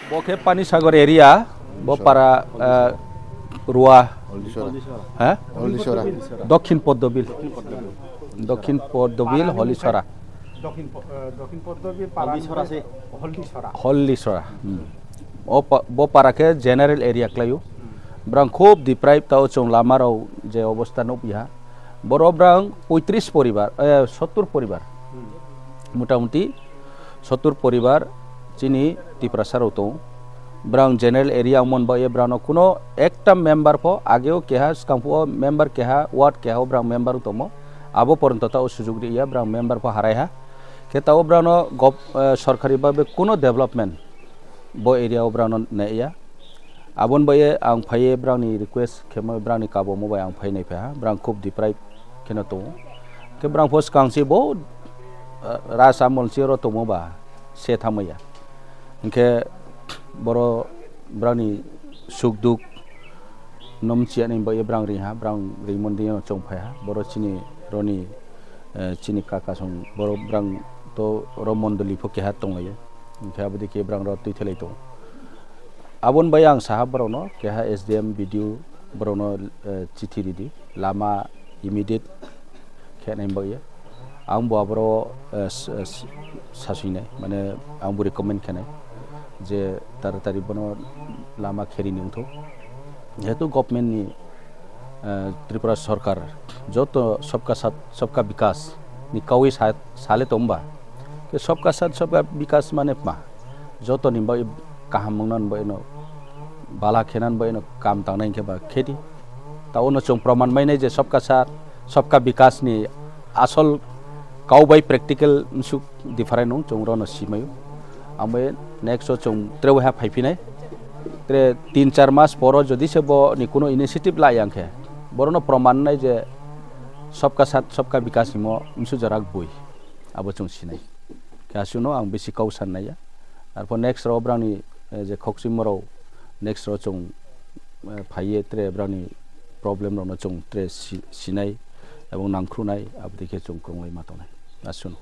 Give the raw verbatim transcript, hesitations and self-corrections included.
Bo khe Panisagar area, bo para, eh, Rua, Holisora. Ha? Holisora. Dokhin Poddobil. Dokhin Poddobil, Holisora. Dokhin Po-, eh, Dokhin Poddobil, Holisora se. Holisora. Holisora. Hmm. O pa-, bo para khe general area khlaio. Brang khub deprive tao chwng lama rao je obostha nukya. Boro brang poitris poribar, eh, sottur poribar. Motamuti sottur poribar chini Tiprasa rok tongo. Brang general area wngmani bagwi brano kuno ekta member pho ageo keha, swkang phuo member keha, ward keha o brang member tongmo. Abo poronto ta o sujuk ri ya, brang member pho harai ha. Khe ta o brano gov-, eh, sorkari babe kuno development bo area o brano nai ya. Aboni bai ang phaiye brangni request khemo, brangni kabomo bai ang phai nai phaiha, brang khub deprive kheno tongo. Khe brang pho swkang se bo, ah, rasa molsi oro tongmo ba se thamaya. Hinkhe boro brangni suk duk nom chiya ni bai brang ringha, brang ringmon dino chong phaiha. Boro chini roni, eh, chini kaka song boro brang to ro mondoli pho keha tonglayo. Hinkhe abodi khe brang ro twi thelai tongo. Aboni bai ang saha borokno keha S D M, B D O borokno, eh, chithi ridi, lama immediate khe nai bagwi. Ang bo aboro, eh, s-, s-, saswinai, mane ang bo recommend khenai je taratari bono lama kherini wngthok. Jehetu government ni, eh, Tripura Sarkar joto Sabka Saath Sabka Vikas ni kaui sa-, sale tongba. Ke Sabka Saath Sabka Vikas mane ma? Joto ni bai kaham wngna bai no, bala khena bai no kam tangnai khe ba khedi. Ta ono chwng proman mainai je Sabka Saath Sabka Vikas ni asol kau bai practical msuk different nung chwng rono simayo. Ambai next o chwng tre waiha phaiphinai. Tre tin char mas poro jodi se bo ni kuno initiative la yang khe, borono proman nai je Sabka Saath Sabka Vikas himo msu jarak bui. Abo chwng sinai. Khe aswkno ang bisi kau san naiya. Arpor next rok brangni, eh, je khokchimorok next rok chwng, eh, phaiye tre brangni problem rokno chwng tre si-, sinai ebong nangkhrunai, aboni khe chwng kwrwnglai ma tongnai. Aswkno.